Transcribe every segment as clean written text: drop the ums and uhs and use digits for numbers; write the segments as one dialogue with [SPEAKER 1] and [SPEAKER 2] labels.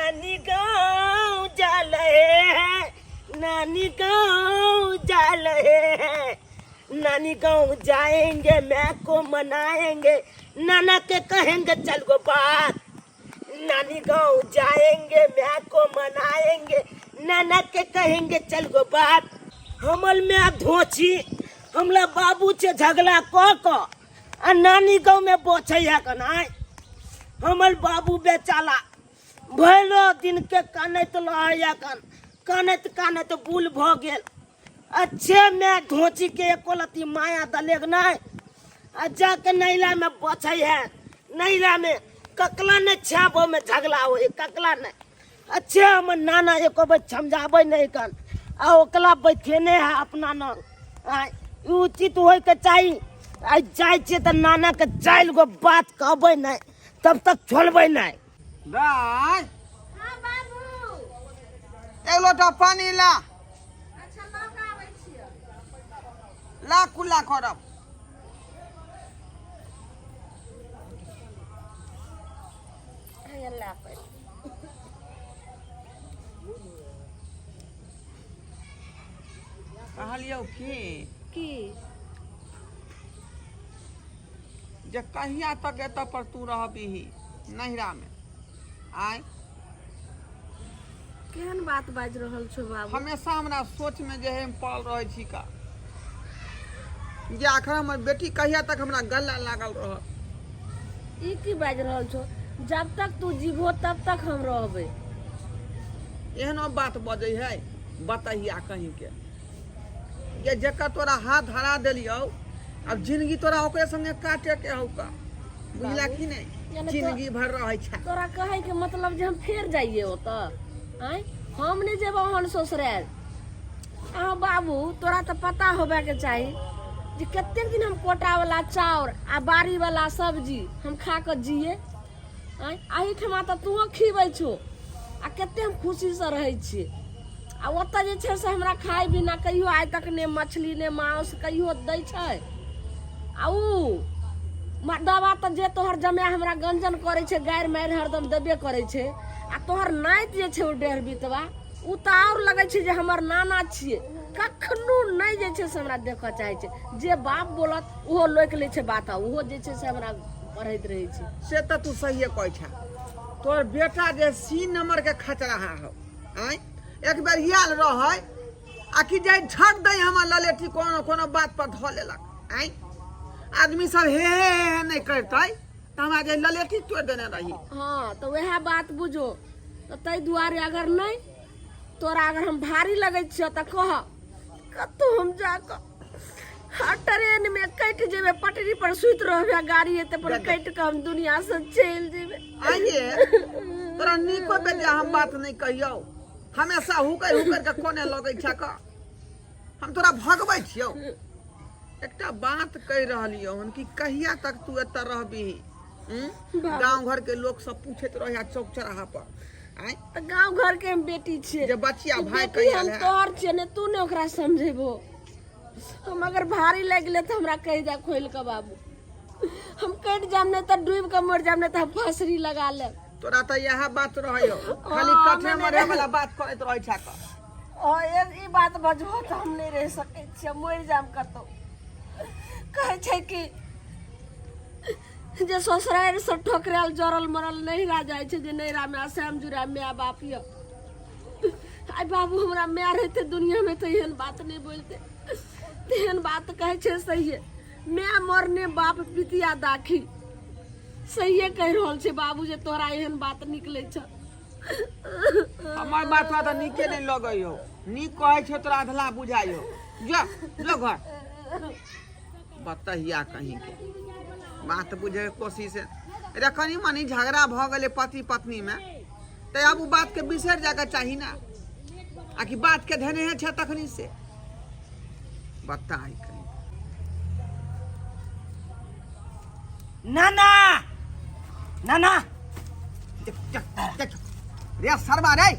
[SPEAKER 1] नानी गाँव जा रहे हैं, नानी गाँव जा रहे हैं। नानी गाँव जाएंगे, मैं को मनाएंगे, नाना के कहेंगे चल गो बात। नानी गाँव जाएंगे, मैं को मनाएंगे, नाना के कहेंगे चल गो बात। हमल में धोची हमला बाबू से झगड़ा क क आ नानी गाँव में बचे है कनाय। हमर बाबू बेचाला भैलो दिन के कानैत रहैया कन, कानैत कानैत बुल भऽ गेल। अच्छे में धोची के एको लत्ती माया दलेग नहीं, आ जाके नैला में बचै है। नैला में ककला नहीं छाबो में झगड़ा हो ककला नहीं। अच्छे हमर नाना एको बेर समझाबै नहीं कन, आ ओकला बैठेने है अपना न। आ ई उचित होय के चाही। आ जाइ छियै तऽ नाना के चारि गो बात कहबै नहीं तब तक छोड़बै नहीं।
[SPEAKER 2] दाय।
[SPEAKER 3] हाँ बाबू।
[SPEAKER 2] एक लोटा पानी ला।
[SPEAKER 3] अच्छा लऽ कऽ आबै छियै।
[SPEAKER 2] ला कुल्ला करब।
[SPEAKER 3] हैया ला पानि।
[SPEAKER 2] कहलियौ की
[SPEAKER 3] की
[SPEAKER 2] जे कहिया तक एतऽ पर तू रहबीही नैहरामे आय?
[SPEAKER 3] केहन बात बाजि रहल छौ बाबू?
[SPEAKER 2] हमेशा हमरा सोचमे जे है हम पड़ल रहै छी का जे आखिर हमर बेटी कहिया तक हमरा गला लागल रहत।
[SPEAKER 3] ई की बाजि रहल छौ? जब तक तू जीबहो तब तक हम रहबै।
[SPEAKER 2] एहनो बात बजै है बतहिया कहीं के जे जेकर तोरा हाथ धरा देलियौ अब जिंदगी तोरा ओकरे संगे काटे के हौ का, बुझला कि नहीं?
[SPEAKER 3] यानी
[SPEAKER 2] जिंदगी भर रहै छै।
[SPEAKER 3] तोरा कहै के मतलब जे हम फेर जाइए ओतऽ? आँय, हम नहि जेबौ हन ससुराल। अहाँ बाबू, तोरा तऽ पता होबे के चाही जे कतेक दिन हम कोटा वाला चाउर आ बाड़ी वाला सब्जी हम खा कऽ जिए। आँय, एहिठमा तऽ तूहो खिबै छो आ कते हम खुशीसँ रहै छियै। आ ओतऽ जे छै से हमरा खाय बिना कहियो आइ तक ने मछली ने मांस कहियो दै छै। आ उ दवा तऽ जे तोहर जमाय हमरा गंजन करै छै, गारि मारि हरदम देबे करै छै। आ तोहर नाति जे छै ओ डेढ़ बितवा, उ तऽ आओर लगै छै जे हमर नाना छियै, कखनो नहि जे छै से हमरा देखऽ चाहै छै। जे बाप बोलत ओहो लोकि लै छै बात, आ ओहो जे छै से हमरा पढ़ैत रहै छै।
[SPEAKER 2] से तऽ तू सहिए कहै छह, तोहर बेटा जे सी नंबर के खचराहा हौ। आँय, एक बेर आयल रहै आ कि जाय झट दै हमर ललेटी कोनो कोनो बात पर धऽ लेलक। आँय, आदमी सब हे हे हे हे नहि करतै तऽ हमरा जे ललेटी तोड़ि देने रही।
[SPEAKER 3] हाँ तऽ वएह बात बुझो तऽ ताहि दुआरे अगर नहि तोरा अगर हम भारी लगै छियौ तऽ कह, कतहु हम जाकऽ आ ट्रेन में कटि जेबै, पटरी पर सुति रहबै, गाड़ी एते पर कटि कऽ हम दुनिया से चलि जेबै।
[SPEAKER 2] आइए तोरा नीको बेजा हम बात नहि कहियौ, हमेशा हुकर हुकर के कोने लगै छ क हम तोरा भगबै छियौ। एकटा बात कहि रहलियौ हन कि कहिया तक तू एतऽ रहबीही? गांव घर के लोग सब पूछैत रहे चौक चौराहा पर। आँय,
[SPEAKER 3] तऽ गांव घर के हम बेटी छियै
[SPEAKER 2] जे बचिया
[SPEAKER 3] ई
[SPEAKER 2] भाय
[SPEAKER 3] बेटी
[SPEAKER 2] कहिया
[SPEAKER 3] हम
[SPEAKER 2] है।
[SPEAKER 3] तोहर छियै ने, तू ने ओकरा समझेबो। हम अगर भारी लागि गेलै तऽ हमरा कहि दे खोलि कऽ बाबू, हम कटि जायब, नहि तऽ डूबि कऽ मरि जायब, नहि तऽ हम फाँसरी लगा लेब।
[SPEAKER 2] तोरा तऽ इएह बात रहै हौ, खाली
[SPEAKER 3] हँ,
[SPEAKER 2] कठे
[SPEAKER 3] हमे
[SPEAKER 2] मरे वाला बात करैत रहै छै कऽ।
[SPEAKER 3] हँ, ई बात बजबो तऽ हम नहि रहि सकै छियै, मरि जायब कतहु। कहै छै कि जे ससुरारि से ठोकरायल जरल मरल नैहरा जाइ छै, जे नैहरामे असम जुड़ा माय बाप यऽ। आइ बाबू हमरा माय रहिते दुनियामे तऽ एहन बात नहि बोलते, तेहन बात कहै छै। सहिए माय मरने बाप पितिया दाखी, सहिए कहि रहल छै बाबू जे तोरा एहन बात निकलै छ।
[SPEAKER 2] हमर बात तोरा तऽ नीके नहि लगै हौ, नीक कहै छै तोरा अधला बुझाइ हौ। जो जो घर, बतहिया कहीं के बात बुझे के कोशिश रे। कनी मनी झगड़ा भऽ गेलै पति पत्नी में तऽ आब ओ बात के बिसरि जाके चाही ना, आ कि बात के धेने छै तखनी से बताई कहीं।
[SPEAKER 1] नाना नाना
[SPEAKER 2] देख देख देख रे सरबा रे,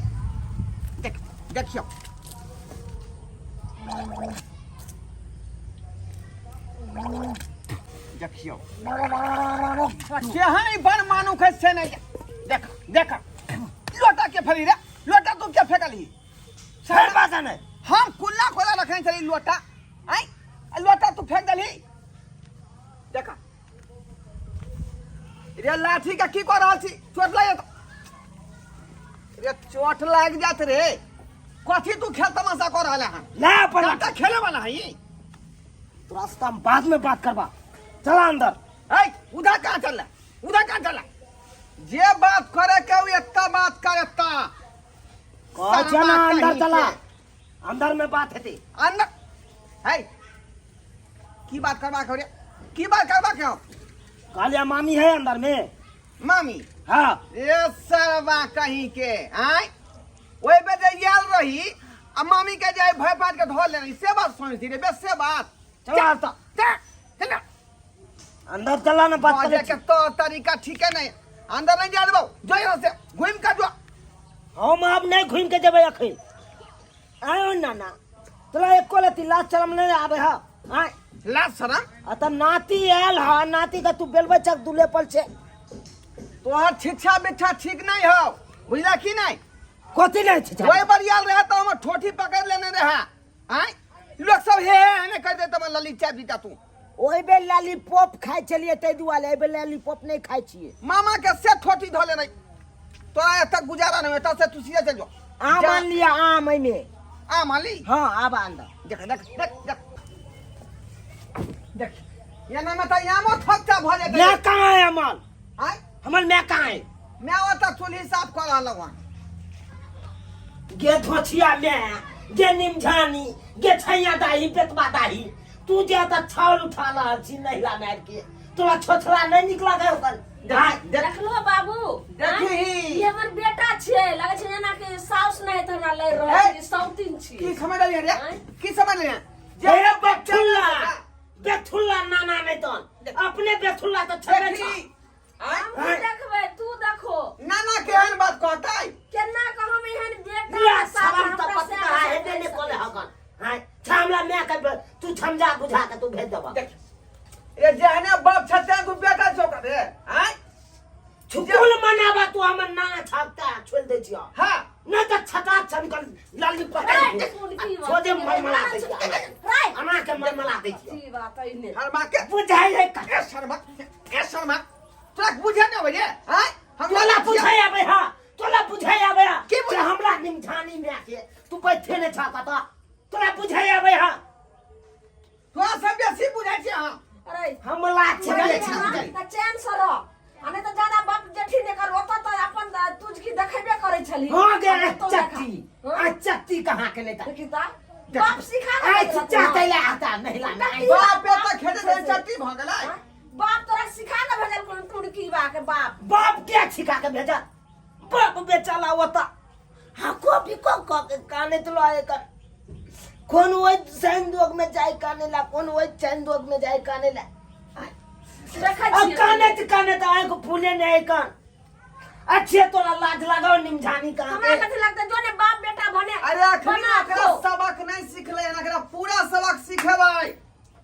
[SPEAKER 2] देख देखियो देखियो केहन ई बन मानुख है से नहीं। देख देख लोटा के फेली रे लोटा तू के फेकली
[SPEAKER 1] फेर बासन है
[SPEAKER 2] हम कुल्ला खोला रखने छली लोटा आय आ लोटा तू फेंक देली देखा रे लाठी के की कर रहल छी चोट लागि जात रे चोट लागि जात रे कथी तू खेल तमाशा कर रहल हन
[SPEAKER 1] ले अपन
[SPEAKER 2] सबटा खेले वाला है
[SPEAKER 1] तोरा से हम बाद में बात करबा चला अंदर
[SPEAKER 2] ऐ उधर कहाँ चल रहा उधर कहाँ चल रहा जे बात करे के उ एत्ता बात कर एत्ता
[SPEAKER 1] कह चला
[SPEAKER 2] साला
[SPEAKER 1] अंदर
[SPEAKER 2] कहीं
[SPEAKER 1] चला
[SPEAKER 2] के।
[SPEAKER 1] अंदर में बात हेती
[SPEAKER 2] अंदर है की बात करबा के रे की बात करबा के हो
[SPEAKER 1] कहलिया मामी है अंदर में
[SPEAKER 2] मामी
[SPEAKER 1] हाँ
[SPEAKER 2] रे सरवा कहीं के आय ओइ बे जे आयल रही आ मामी के जाय भय पाट के धो लेनी से बात सुन रे बे से बात
[SPEAKER 1] चला आता
[SPEAKER 2] चल चल
[SPEAKER 1] अंदर चला ना बात
[SPEAKER 2] बाजे
[SPEAKER 1] करे
[SPEAKER 2] के तो तरीका ठीक है नहीं अंदर नहीं जा देबो जो यहाँ से घूम के जो
[SPEAKER 1] हम आब नहीं घूम के जेबै अखन आयो नाना तोरा एको लती लाज शरम नहीं आबे हा आय
[SPEAKER 2] लाज शरम
[SPEAKER 1] आ त नाती आयल हा नाती के तू बेलबै चक दुले पर छे
[SPEAKER 2] तोहर शिक्षा बिच्छा ठीक नहीं हो बुझला की नहीं
[SPEAKER 1] कथी नहीं छै
[SPEAKER 2] ओहि पर आयल रहे तो हमर ठोठी पकड़ लेने रहे आय लोग सब हे हे ने कर दे तब लली चाय पीता तू
[SPEAKER 1] ओहि बेर लॉलीपॉप खाइ छलियै ताहि दुआरे एहि बेर लॉलीपॉप नहि खाइ छियै
[SPEAKER 2] मामा के से ठोठी धो लेने तोरा एतऽ गुजारा नहीं एतऽ से तू सीधे चल जो
[SPEAKER 1] आम
[SPEAKER 2] जा।
[SPEAKER 1] आन लिअ आम एहिमे
[SPEAKER 2] आम आन ली
[SPEAKER 1] हँ आब अंदर
[SPEAKER 2] देख देख देख देख देख एना में तऽ आमो थोकचा भऽ जेतै
[SPEAKER 1] मैं कहाँ है अमल
[SPEAKER 2] आय
[SPEAKER 1] हमर मैं कहाँ है
[SPEAKER 2] मैं ओतऽ चूल्ही साफ कऽ रहल हूँ
[SPEAKER 1] गे धोछिया मैं गे निमझानी गे छैया दाही बेतबा दाही तू जे तऽ छाउल उठा रहल छी नहिरा मारि के तोरा छोछरा नहि नीक लागै ओकर
[SPEAKER 2] देख देख
[SPEAKER 3] देखलो बाबू
[SPEAKER 2] देखही।
[SPEAKER 3] आँय? ई हमर बेटा छियै लगै छै जेना कि साउस नहि तऽ हमरा लड़ि रहल
[SPEAKER 2] ए!
[SPEAKER 3] छै सौतीन
[SPEAKER 2] की
[SPEAKER 3] छियै
[SPEAKER 2] समझ रहलियै रे
[SPEAKER 3] आँय?
[SPEAKER 2] की समझ रहलियै
[SPEAKER 1] जे बेथुल्ला बेथुल्ला नाना नहि तहन अपने बेथुल्ला तऽ छेबे
[SPEAKER 2] देखी
[SPEAKER 1] छह।
[SPEAKER 2] आँय?
[SPEAKER 3] हम की देखबै तू देखो
[SPEAKER 2] नाना केहन बात कहतै
[SPEAKER 3] केना कऽ हम एहन बेटा
[SPEAKER 1] पूरा
[SPEAKER 3] के साथ
[SPEAKER 1] छरम
[SPEAKER 3] हमरा
[SPEAKER 1] तपत
[SPEAKER 3] से
[SPEAKER 1] कहा हेबे नहि कोले हकन हाय छामला मैं के तू छमजा बुझा के तू भेज देबा
[SPEAKER 2] देख रे जेहने बाप छै तेहन तू बेटा छौ रे आँय
[SPEAKER 1] छुकुल मनाबा तू हमर नाना छापता छोड़ दे छियो
[SPEAKER 2] हाँ
[SPEAKER 1] नहीं तो छटा छनकल लाली पकड़
[SPEAKER 3] ए, सुन की बात
[SPEAKER 1] छोड़ दे मरमला दे छियो
[SPEAKER 3] राय
[SPEAKER 1] अना के मरमला दे छियो
[SPEAKER 3] की बात है ने
[SPEAKER 2] शर्मा के
[SPEAKER 1] बुझाई है का
[SPEAKER 2] ए शर्मा ए शर्मा तोरा बुझे नहि होय रे आँय हम
[SPEAKER 1] तोला
[SPEAKER 2] नाना छियौ।
[SPEAKER 1] बुझाई आबे हा तोला बुझाई आबे हा
[SPEAKER 2] की बुझाई?
[SPEAKER 1] जे हमरा निमझानी में आके तू बैठे ने छा कत तोला बुझाई आबे हा
[SPEAKER 2] तोरा सब बेसी बुझै छियै हम
[SPEAKER 3] अरे
[SPEAKER 1] हमला
[SPEAKER 2] बुझाई
[SPEAKER 1] छे
[SPEAKER 2] छी, बुझाई।
[SPEAKER 3] तऽ चैन से रह आ नहि तऽ ज्यादा बाप जेठी नहि कर ओतऽ तऽ अपन तुझकी देखेबे करै छली
[SPEAKER 1] हो गया
[SPEAKER 3] आ एतौ देखा।
[SPEAKER 1] चट्टी
[SPEAKER 3] हाँ?
[SPEAKER 1] आ चट्टी कहाँ के लेता
[SPEAKER 3] देखी तऽ बाप सिखा के
[SPEAKER 1] आ
[SPEAKER 3] भेजलक
[SPEAKER 1] चचा
[SPEAKER 3] ना।
[SPEAKER 1] तैला आता महिला में
[SPEAKER 2] बाप एतऽ खेते छलै चट्टी भऽ गेलै
[SPEAKER 3] हाँ? बाप तोरा सिखा के भेजल कोन टुड़की बा के बाप
[SPEAKER 1] बाप के छिका के भेजा बाप बेचाला ओता हाको बिको क के काने तो आए कर कौन ओइ संजोग में जाए काने ला कौन ओइ संजोग में जाए काने ला
[SPEAKER 3] देखै
[SPEAKER 1] अब
[SPEAKER 3] छियै
[SPEAKER 1] काने त काने त आए को फूले नहीं कान अच्छे तोरा लाज लगाओ निमझानी कहाँ
[SPEAKER 3] हमरा
[SPEAKER 1] के
[SPEAKER 3] कथी लगतै जो ने बाप बेटा भने
[SPEAKER 2] अरे अखनी
[SPEAKER 3] बना
[SPEAKER 2] एकरा
[SPEAKER 3] खो।
[SPEAKER 2] सबक नहीं सिखले हन एकरा पूरा सबक सिखेबै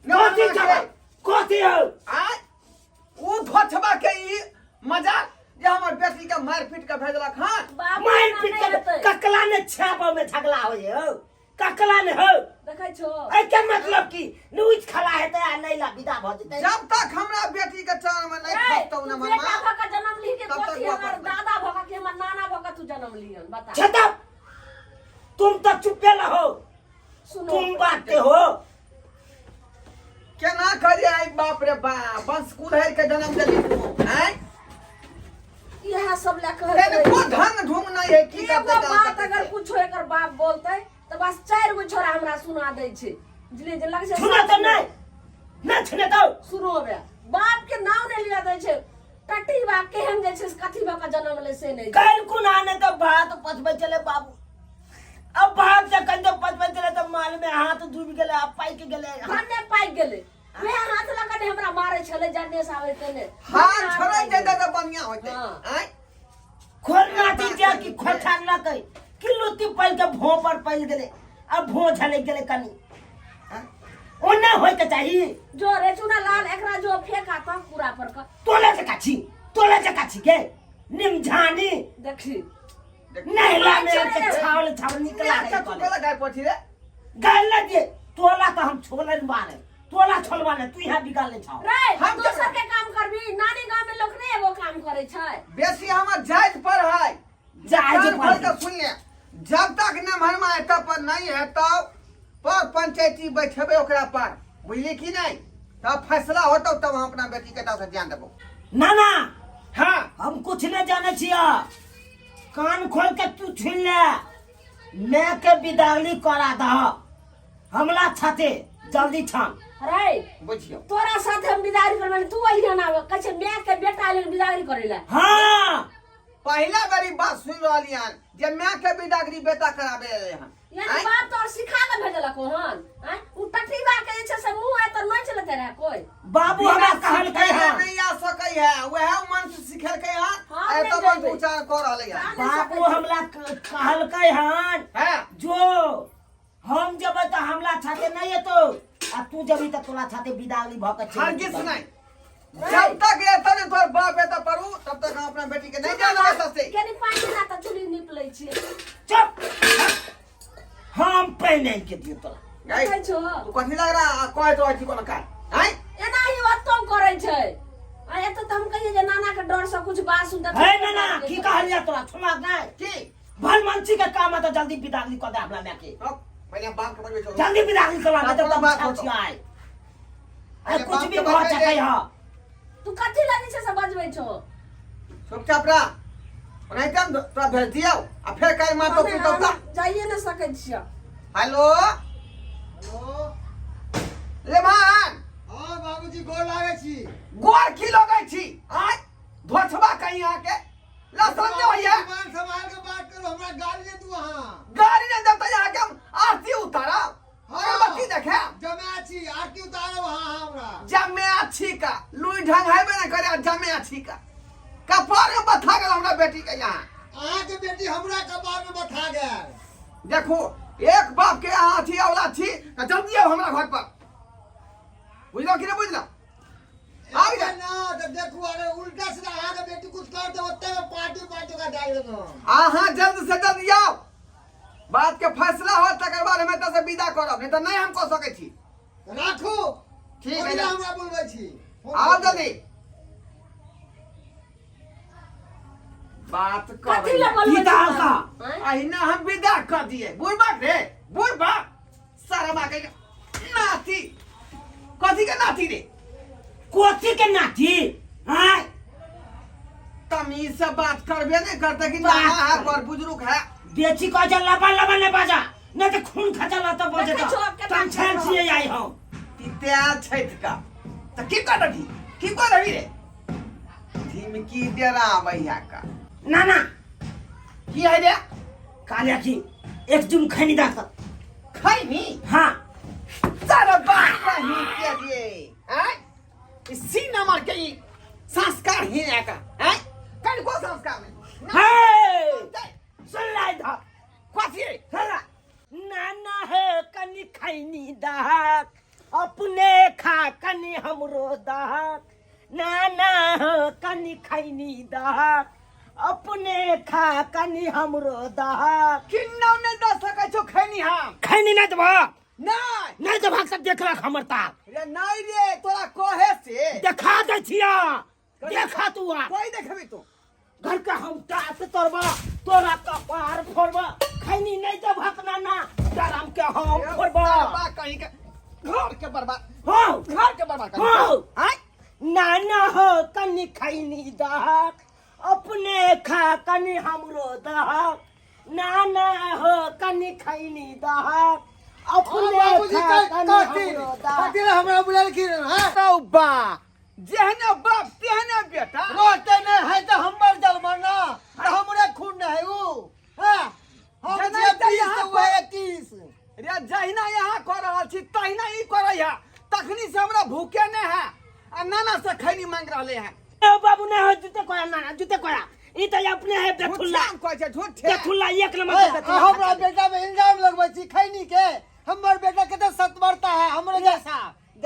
[SPEAKER 1] कथी सबक कथी हो
[SPEAKER 2] आय उ धोछबा के ई मजा जे हमर बेटी के मारि पीट के भेजलक हन
[SPEAKER 3] बाप
[SPEAKER 1] मार
[SPEAKER 3] एना
[SPEAKER 1] पीट
[SPEAKER 3] नहि
[SPEAKER 1] के
[SPEAKER 3] हेतै।
[SPEAKER 1] ककला ने छाप में झगड़ा होय हो ककला ने हो
[SPEAKER 3] देखै छो
[SPEAKER 1] ए के मतलब की न्यूज खला हेतै आ नहीं ला विदा भ जेतै
[SPEAKER 2] जब तक हमरा बेटी के चरण में नहीं
[SPEAKER 3] ए,
[SPEAKER 2] खसतौ
[SPEAKER 3] तू
[SPEAKER 2] न
[SPEAKER 3] बेटा
[SPEAKER 2] मनमा
[SPEAKER 3] भऽ के जन्म ली के
[SPEAKER 2] तब तक
[SPEAKER 3] कथी
[SPEAKER 2] हुआ
[SPEAKER 3] हमर
[SPEAKER 2] पड़तै।
[SPEAKER 3] दादा भऽ के कि हमर नाना भऽ के तू जन्म लिहन बता
[SPEAKER 1] छता तुम तो चुपे रहो
[SPEAKER 3] सुनो
[SPEAKER 1] तुम बाते हो
[SPEAKER 2] केना करिए आई बाप रे बाप बंश कुल्हड़ के जन्म देली तू आँय
[SPEAKER 3] इएह सब लए कहै
[SPEAKER 2] तेने को ढंग ढूंग नहीं है की
[SPEAKER 3] एगो
[SPEAKER 2] करते
[SPEAKER 3] बात अगर कुछो एकर बाप बोलतै तऽ बस चारि गो छोरा हमरा सुना दै छै बुझलियै जे लगै छै
[SPEAKER 1] सुना तो नहीं नहीं सुने तो
[SPEAKER 3] सुनोबे बाप के नाम नहि लिअ दै छै टट्टी बा केहन जे छै से कथी भऽ कऽ जन्म लै से नहि
[SPEAKER 1] कल कुन आने तो भात पचबै चले बाबू अब भात जखन जब पचबै चले तो माल में हाथ डूबि गेलै आ पाकि गेलै
[SPEAKER 3] धन्य पाकि गेलै वएह हाथ लऽ कऽ ने हमरा मारै छलै जन्ने से आबै तेने
[SPEAKER 2] हाथ छोड़ै जेतै तऽ बढ़िया होतै
[SPEAKER 3] हाँ।
[SPEAKER 2] आँय
[SPEAKER 1] खोरनाटी जे कि खोछा लकै कि लुत्ती पल के भों पर पल गेलै अब भों झलकि गेलै कनी ओना होय के चाही
[SPEAKER 3] जो रे चुना लाल एकरा जो फेंका तऽ पूरा पर कऽ
[SPEAKER 1] तोले जका छी तोले जका छी गे निमझानी
[SPEAKER 3] देखी
[SPEAKER 1] नहला में के छावल छावल निकला
[SPEAKER 2] माय के तू कहला गाय पठी रे
[SPEAKER 1] गाय ना दे तोला तो हम छोलन बारे तोला छोलवा ने तू यहाँ बिगाड़ ले छाव
[SPEAKER 3] रे
[SPEAKER 2] हम
[SPEAKER 3] दोसर के काम करबी नानी गांव में लोग नहीं एगो काम करे छै
[SPEAKER 2] बेसी हमर जायज पर है
[SPEAKER 1] जायज
[SPEAKER 2] कान
[SPEAKER 1] पर
[SPEAKER 2] खोल के सुन ले जब तक न भरमा एतऽ पर नहीं हेतौ पर पंचायती बैठेबै ओकरा पर बुझली कि नहीं तब फैसला होतौ तब हम अपना बेटी के से ध्यान देबो
[SPEAKER 1] ना ना
[SPEAKER 2] हाँ
[SPEAKER 1] हम कुछ न जाने छिया कान खोल के तू छुन ले मैं के बिदागली करा दह हमला छाते जल्दी छान
[SPEAKER 3] रे
[SPEAKER 2] बुझियो
[SPEAKER 3] तोरा साथ हम बिदागरी करबै तू अहिना ना आबे कहै छै माय के बेटा लेल बिदागरी करै ला
[SPEAKER 1] हाँ
[SPEAKER 2] पहिला बेरी बात सुन रहली हन जे माय के बिदागरी बेटा कराबे एलै हन
[SPEAKER 3] यानी
[SPEAKER 2] आँय?
[SPEAKER 3] बाप तोर सिखा के भेजलक हन आँय? उ टटीबा के जे छै से मुंह है तऽ नोच लेते रहे कोई
[SPEAKER 1] बाबू हमरा कहलकै
[SPEAKER 2] बिना
[SPEAKER 1] हन
[SPEAKER 2] सिखैले नहीं आ सकै है वएह मन से सिखेलकै हन
[SPEAKER 3] हाँ,
[SPEAKER 2] आ
[SPEAKER 3] नहि
[SPEAKER 2] एतऽ मन
[SPEAKER 3] जेबै।
[SPEAKER 2] उच्चारण कऽ रहलै हन
[SPEAKER 1] बाबू हमरा कहलकै हन
[SPEAKER 2] हैं
[SPEAKER 1] जो हम जेबै तऽ हमला छाते नहीं एतौ आ तू जेबही तऽ तोरा छाते बिदागरी भऽ के चलि
[SPEAKER 2] हरगिज
[SPEAKER 1] जेतौ।
[SPEAKER 2] नहीं जब तक एतऽ नहीं तोहर बाप एतऽ पड़ू तब तक हम अपना बेटी के नहीं जाने देबै सस्ते
[SPEAKER 3] केनी पानि ना तऽ चुल्ही नीप लै छियै
[SPEAKER 1] चुप हम पहिने के दियौ तोरा
[SPEAKER 2] गई
[SPEAKER 3] कहै छौ
[SPEAKER 2] तू कथी लग रहा कहैत रहै छी कोनो काज आँय
[SPEAKER 3] एनाही ओतौ करै छै आ एतऽ तऽ हम कहियै जे नाना के डर से कुछ बात सुनते
[SPEAKER 1] हे नाना की कहलियै तोरा सुना नहीं
[SPEAKER 2] की
[SPEAKER 1] भल मनसी के काम है तो जल्दी बिदागरी कर दे हमरा माय के
[SPEAKER 2] अब पहिले हम बाप के बजबै छौ
[SPEAKER 1] जल्दी बिदागरी करवा दे
[SPEAKER 2] बाप
[SPEAKER 1] तब
[SPEAKER 2] बाप
[SPEAKER 1] हम
[SPEAKER 2] होतो।
[SPEAKER 1] छियै अरे
[SPEAKER 2] पहिले
[SPEAKER 1] कुछ
[SPEAKER 2] बाप
[SPEAKER 1] भी
[SPEAKER 2] के
[SPEAKER 1] भऽ
[SPEAKER 2] बजबै
[SPEAKER 1] सकै
[SPEAKER 2] दे।
[SPEAKER 1] है
[SPEAKER 3] तू कथी लगे छै से बजबै छौ
[SPEAKER 2] चुपचाप रह ओनाहिते हम तोरा भेज दियौ आ फेर काल्हि मारतौ
[SPEAKER 3] हमे
[SPEAKER 2] पिटौ तऽ
[SPEAKER 3] जाइए नहि सकै छियै
[SPEAKER 2] हेलो
[SPEAKER 4] हेलो
[SPEAKER 2] लेभान
[SPEAKER 4] हाँ बाबूजी गोर लागै छी
[SPEAKER 2] गोर की लगै छी आँय धोछबा कहीं अहाँके लसन नहि होइए
[SPEAKER 4] जुबान संभाल के बात करू हमरा गाली नहि दू अहाँ
[SPEAKER 2] गाड़ी नहि देब तऽ अहाँके हम आरती उतारब
[SPEAKER 4] हाँ।
[SPEAKER 2] अगरबत्ती देखायब
[SPEAKER 4] जमा छी आरती उतारब अहाँ हमरा
[SPEAKER 2] जमे छी का लुई ढंग हेबे नहि करे आ जमे छी का कपार में बथा गेल हमरा बेटी के यहाँ
[SPEAKER 4] अहाँके बेटी हमरा कपार में बथा गेल
[SPEAKER 2] देखो एक बाप के अहाँ अथी औलाद छी तऽ जल्दी आउ हमरा घर पर बुझलौ कि नहि बुझलौ आबि जा
[SPEAKER 4] ना तऽ देखू अगर उल्टा सीधा अहाँके बेटी कुछ कर दे ओते में पार्टी पार्टी ओकरा डाल देब हम
[SPEAKER 2] अहाँ जल्द से जल्द आउ बात के फैसला हो तकर बाद हम एतऽ से विदा करब नहीं तऽ नहि हम कऽ सकै छी
[SPEAKER 4] राखू
[SPEAKER 2] ठीक है,
[SPEAKER 4] ओहिना
[SPEAKER 2] जा।
[SPEAKER 4] हमरा बोलबै छी
[SPEAKER 2] आउ जल्दी बात
[SPEAKER 3] कथी
[SPEAKER 2] कर
[SPEAKER 3] लए बोलबै
[SPEAKER 1] की तऽ हल्का?
[SPEAKER 3] आँय?
[SPEAKER 2] अहिना हम विदा कर दिए बुढ़बा रे बुढ़बा शर्मा के नाती कथी के नाती रे
[SPEAKER 1] कोथी के नाती आय
[SPEAKER 2] तमीज से बात करबे नहीं करते कि
[SPEAKER 1] बात
[SPEAKER 2] नाना है
[SPEAKER 1] कर।
[SPEAKER 2] बड़ बुजुर्ग है
[SPEAKER 1] बेची कह जा लबा लबा नहीं बाजा नहीं तो खून खचा लता बजे
[SPEAKER 3] देखै छौ आब केना
[SPEAKER 1] तम छेल छियै आई हम
[SPEAKER 2] तित्याल छैत का तऽ की कर रही की कर रही रे धीमकी डेरा भैया का
[SPEAKER 1] ना ना
[SPEAKER 2] की है रे
[SPEAKER 1] कालिया की एक जुम खैनी दाख
[SPEAKER 2] खैनी
[SPEAKER 1] हाँ
[SPEAKER 2] सारा बात कहीं के दिए हैं इसी नंबर के ही संस्कार ही है का हैं कनको संस्कार नहीं
[SPEAKER 1] हे सुन ला इधर
[SPEAKER 2] कथी
[SPEAKER 1] सुन नाना है कनी खैनी दाहक अपने खा कनी हमरो दाहक नाना हो कनी खैनी दहक अपने खा कनी हमरो दहक
[SPEAKER 2] किन्नौ नहि दऽ सकै छौ खैनी हम
[SPEAKER 1] खैनी नहि देबह
[SPEAKER 2] नहि
[SPEAKER 1] नहि देबहक सब देखलक हमर तार
[SPEAKER 2] रे नहि रे तोरा कहे से
[SPEAKER 1] देखा दै छिया देखा तू आ
[SPEAKER 2] कोई देखबी तू
[SPEAKER 1] घर के हम टाट तोड़बा तोरा कपार फोड़बा खैनी नहीं देबहक नाना डरम के हम फोड़बा
[SPEAKER 2] बर्बाद कहीं के घर के बर्बाद
[SPEAKER 1] हो
[SPEAKER 2] घर के बर्बाद कर
[SPEAKER 1] हो
[SPEAKER 2] आय
[SPEAKER 1] नाना हो कनी खैनी दहक अपने खा कनी हमरो दहक नाना हो कनी खैनी दहक अपने
[SPEAKER 4] बाबूजी
[SPEAKER 1] खा कनी
[SPEAKER 4] कथी
[SPEAKER 1] हमरो दहक
[SPEAKER 4] कथी ला हमरा बुलेलखिन हैं
[SPEAKER 2] तो बा जेहने बाप तेहने बेटा
[SPEAKER 4] रहते नहीं है तो हमर जलमना ना तो हमरे खून नहीं है ऊ हाँ हम
[SPEAKER 2] जेना
[SPEAKER 4] जे
[SPEAKER 2] तऽ
[SPEAKER 4] 20
[SPEAKER 2] यहाँ
[SPEAKER 4] तो वह 21
[SPEAKER 2] रे जहिना यहाँ कऽ रहल छी तहिना ई करै है तखनी से हमरा भूखे नहि है आ नाना से खैनी मांग रहले हैं
[SPEAKER 1] ए बाबू नहीं हो जूते कोया नाना जूते कोया ई तो अपने है बेथुल्ला
[SPEAKER 2] झूठे कहै छै झूठे
[SPEAKER 1] बेथुल्ला एक नंबर
[SPEAKER 4] ओए,
[SPEAKER 1] के बेथुल्ला
[SPEAKER 4] हमरा बेटा में इल्जाम लगबै छी खैनी के हमर बेटा कते सतबरता है हमरे जैसा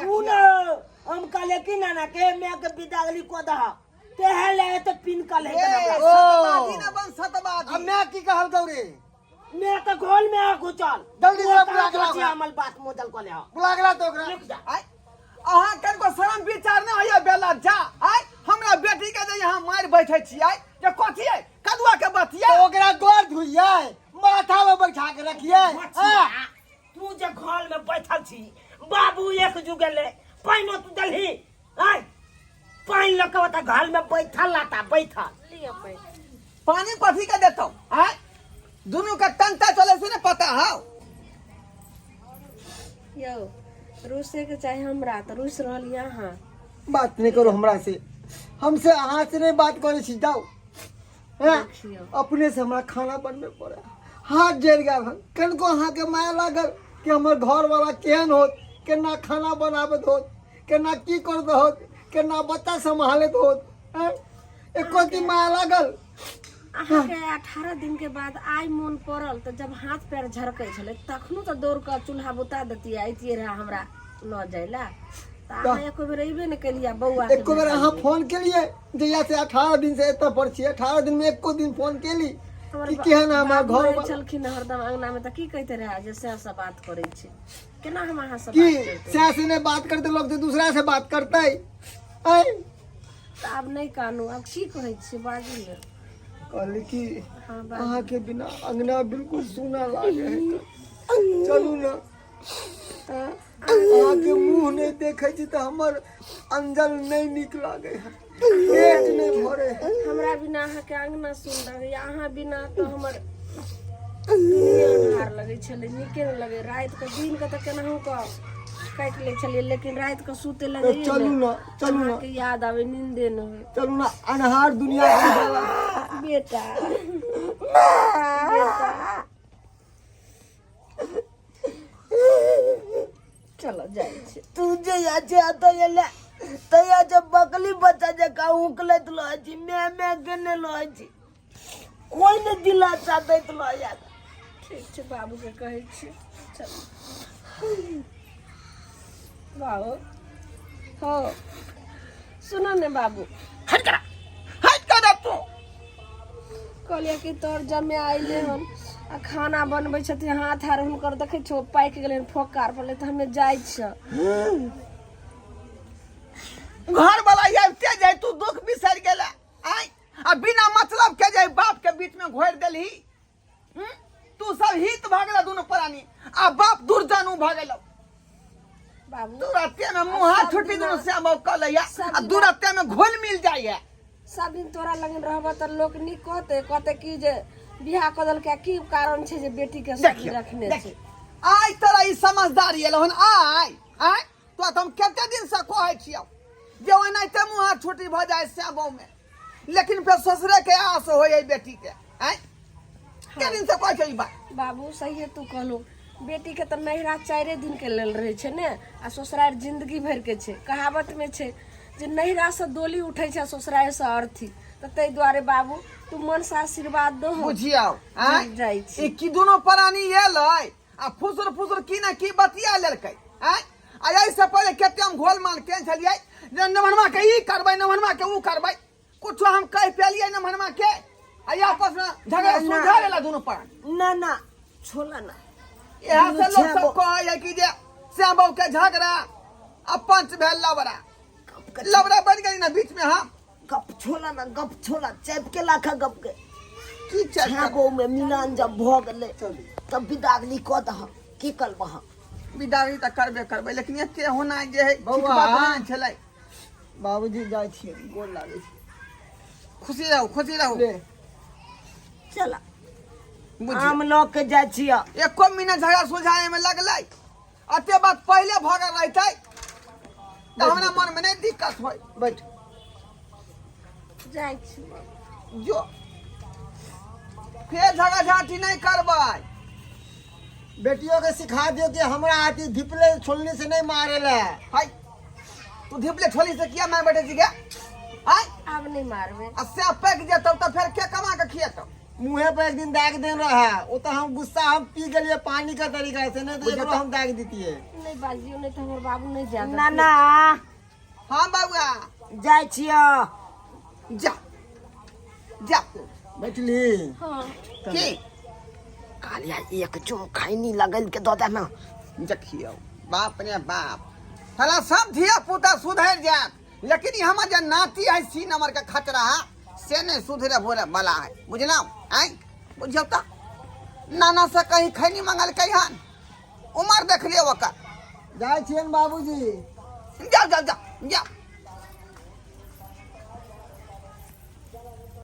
[SPEAKER 1] उ न हम कहले कि नाना के मैं के बिदागली को दह तेहे ले तो पिन कल है
[SPEAKER 2] ए,
[SPEAKER 1] हमरा।
[SPEAKER 2] सतवादी न बन सतवादी।
[SPEAKER 4] अब मैं की कहल गौरी?
[SPEAKER 1] मैं तो घोल में आ घुचल।
[SPEAKER 4] जल्दी से बुला के लाओ।
[SPEAKER 1] अमल बात मोदल को ले आओ।
[SPEAKER 4] बुला के ला तो ओकरा।
[SPEAKER 1] रुक जा।
[SPEAKER 2] आय, अहाँ कनको शरम विचार नहि होइए बेला जा। आय हमरा बेटी के जे यहाँ मारि बैठे छियै जे कथी है कदुआ के बतिया।
[SPEAKER 4] तो ओकरा गोर धुइयै, माथा में बैठा के रखियै।
[SPEAKER 1] बचिया, तू जे घर में बैठल छी बाबू एक जुगले पानिओ तू दलही आय पानि लऽ के ओतऽ घर में बैठल लाता बैठल।
[SPEAKER 3] लिअ पानि।
[SPEAKER 2] पानी कथी के देतौ? आय दुनू के टंटा चले से ने पता हौ।
[SPEAKER 3] यौ रूसे के चाही हमरा तऽ रूस रहल अहाँ।
[SPEAKER 4] बात नहीं करो हमरा से, हमसे अहाँ से नहीं बात करे छी, जाओ। हैं?
[SPEAKER 3] देखियौ।
[SPEAKER 4] अपने से हमरा खाना बनबे पड़े, हाथ जरि गेल हन। कनको अहाँके माया लागल कि हमर घर वाला केहन होत, केना खाना बनाबैत होत, केना की करैत होत, केना बच्चा सम्हालैत होत, हैं? एको दिन माया लागल?
[SPEAKER 3] अहाँके 18 दिन के बाद आइ मोन पड़ल तऽ जब हाथ पैर झरकै छलै तखनो तऽ दौड़ कऽ चूल्हा बुता देतियै, अइतियै रहए हमरा लऽ जाय लए। तऽ अहाँ एको बेर अयबे नहि केलियै बौआ के।
[SPEAKER 4] एको बेर अहाँ फोन केलियै? जहिया से 18 दिन से एतऽ पर छियै, 18 दिन में एको दिन फोन केली
[SPEAKER 3] हमर
[SPEAKER 4] कि केहन है हमर
[SPEAKER 3] बाबू
[SPEAKER 4] घर
[SPEAKER 3] रहै
[SPEAKER 4] वाला?
[SPEAKER 3] छलखिन हरदम अंगना में तऽ की कहते रहए जे सएह सब बात करै छै, केना हम अहाँ से
[SPEAKER 4] की
[SPEAKER 3] बात करतै?
[SPEAKER 4] सएह से नहि बात करते लोग तो दूसरा से बात करते। आँय?
[SPEAKER 3] तऽ आब नहि कानू, आब की कहै छियै बाजू ने।
[SPEAKER 4] कहली कि
[SPEAKER 3] हाँ बाजू।
[SPEAKER 4] अहाँ के बिना अंगना बिल्कुल सूना लागे है, चलू ना। अहाँ के मुंह नहीं देखे छी तऽ हमर अंजल नहीं नीक लागे है, पेट नहीं भरे है।
[SPEAKER 3] हमरा बिना अहाँके अंगना सुन लगैया, अहाँ बिना तऽ हमर दुनिया अन्हार लगै छलै, नीके नहि लगै रातिके। दिनके तऽ केनाहु कऽ काटि लै छलियै, लेकिन रातिके सुते
[SPEAKER 4] तऽ
[SPEAKER 3] लगैए
[SPEAKER 4] चलू
[SPEAKER 3] ने
[SPEAKER 4] ना, चलू ना।
[SPEAKER 3] अहाँके याद आबै, नींदे नहि होइ।
[SPEAKER 4] चलू ना, अन्हार दुनिया के उजाला।
[SPEAKER 3] बेटा बेटा चलो जाइ छी।
[SPEAKER 1] तू जे या जे अतऽ एले तैया जे बकली बच्चा जकाँ उकलैत रहै छी, मैं मैं केने रहै छी, कोई नहि दिलासा दैत रहै।
[SPEAKER 3] ठीक छै, बाबूके कहै छियै। चल बाबू, हो सुनो ने बाबू।
[SPEAKER 2] हट करा, हट करा तू।
[SPEAKER 3] कहलियै कि तोर जमे अयलै हन आ खाना बनबै छथिन, हाथ आर हुनकर देखै छौ पाकि गेलै हन, फोकार पड़लै, तऽ हमे जाइ छियै।
[SPEAKER 2] घर वाला आबिते जाय तू दुख बिसरि गेला। आय आ बिना मतलब के जाय बाप के बीच में घोरि देलही। हम्म? तू सब हित भऽ गेला दुनू प्राणी आ बाप दुर्जन भऽ गेलौ।
[SPEAKER 3] बाबू
[SPEAKER 2] दूरते में मुँह हाथ
[SPEAKER 3] सब
[SPEAKER 2] छुट्टी
[SPEAKER 3] दिना-
[SPEAKER 2] दुनू श्याम कऽ लैया
[SPEAKER 3] सब
[SPEAKER 2] आ
[SPEAKER 3] दिना-
[SPEAKER 2] दूरते में घुल मिल जाइया।
[SPEAKER 3] सब दिन तोरा लगन रहबह तऽ लोक नीक कहतै, कहतै कि जे बियाह कऽ देलकै, की कारण छै जे बेटीके सब दिन
[SPEAKER 2] देखियौ
[SPEAKER 3] रखने छै।
[SPEAKER 2] देखियौ आइ तोरा ई समझदारी एलौ हन। आइ आइ तोरा तऽ हम कते दिन से कहै छियौ जे ओनाहिते मुँह हाथ छुट्टी भऽ जाइ श्याम में, लेकिन फेर ससुरे के आस होइ है बेटी के। आँय के दिन से कहै छै ई बात?
[SPEAKER 3] बाबू सहिए तू कहलू, बेटीके तऽ नैहरा 4 दिन के लेल रहै छै ने, आ ससुरारि जिंदगी भरिके छै। कहावतमे छै जे नैहरासँ डोली उठै छै आ ससुरारिसँ अर्थी, तऽ ताहि दुआरे बाबू तू मनसँ आशीर्वाद दहो।
[SPEAKER 2] बुझियौ आँय
[SPEAKER 3] जाइ छी।
[SPEAKER 2] ई की दुनू प्राणी एलै आ फुसुर फुसुर की ने की बतिया लेलकै। आँय आ एहिसँ पहिले कते हम घोल माल केने छलियै जे नमहनमा के ई करबै, नमहनमा के ऊ करबै, कुछो हम कहि पेलियै नमहनमा के? आ आपस में झगड़ा
[SPEAKER 1] ना।
[SPEAKER 2] सुलझा लेला दुनू प्राणी।
[SPEAKER 1] ना ना छोला ना।
[SPEAKER 2] इएह से लोक सब
[SPEAKER 1] छेबो।
[SPEAKER 2] कहै है कि जे श्याम बाबू के झगड़ा आ पंच भेल लबड़ा, लबड़ा बन गेली ना बीच में। हम
[SPEAKER 1] गप छोला ना, गप छोला चैप के लाखा गप के
[SPEAKER 2] की चैप?
[SPEAKER 1] छेबो में मिलान जब भऽ गेलै तब विदागरी कऽ दह, की करबह?
[SPEAKER 2] विदागरी तऽ करबे करबै, लेकिन एते होना जे है ठीक
[SPEAKER 4] बौआ।
[SPEAKER 2] बात नहि छलै।
[SPEAKER 4] बाबूजी जाइ छियै, गोर लागै छी।
[SPEAKER 2] खुशी रहू, खुशी रहू।
[SPEAKER 4] ले
[SPEAKER 1] चला।
[SPEAKER 2] बुझियौ
[SPEAKER 1] आम लऽ के जाइ छियै।
[SPEAKER 2] एको मिनट झगड़ा सुलझाए में लगलै, अते बात पहिले भऽ गेल रहितै तऽ हमरा मन में नहि दिक्कत होय।
[SPEAKER 4] बैठ।
[SPEAKER 3] जाइ छी बाबू।
[SPEAKER 2] जो फेर झगड़ा झाँटी नहि करबै।
[SPEAKER 4] बेटियों के सिखा दियो कि हमरा आती धिपले छोलनी से नहीं मारे ला।
[SPEAKER 2] हाय तू धिपले छोली से किया मार बैठे छी गे? आय
[SPEAKER 3] आब नहि मारबै।
[SPEAKER 2] आ से पैक जेतौ तऽ फेर के कमा के खिएतौ?
[SPEAKER 4] मुँहे पर एक दिन दाग देन रहा, वो तो हम गुस्सा हम पी गेलिए पानी का तरीका से, नहीं तो एकरो हम दाग देतिए।
[SPEAKER 3] नहि बाजियौ, नहि तऽ हमर बाबू नहि जायत।
[SPEAKER 1] ना ना।
[SPEAKER 2] हाँ बउआ।
[SPEAKER 1] जाइ छियै।
[SPEAKER 2] जा जा।
[SPEAKER 4] बैठली।
[SPEAKER 3] हाँ।
[SPEAKER 2] की
[SPEAKER 1] कालिया एक जो खैनी लगल के दऽ दे ना।
[SPEAKER 2] देखियौ बाप रे बाप, साला सब धिया पुता सुधरि जायत, लेकिन ई हमर जे नाती है सी नंबर के खतरा से नहीं सुधरे भोरे वाला है, बुझलहुँ? आँय बुझियौ तऽ नाना से कहीं खैनी मंगलकै हन, उमर देख लियौ ओकर।
[SPEAKER 4] जाइ छियनि बाबूजी।
[SPEAKER 2] जाओ जाओ जाओ जाओ।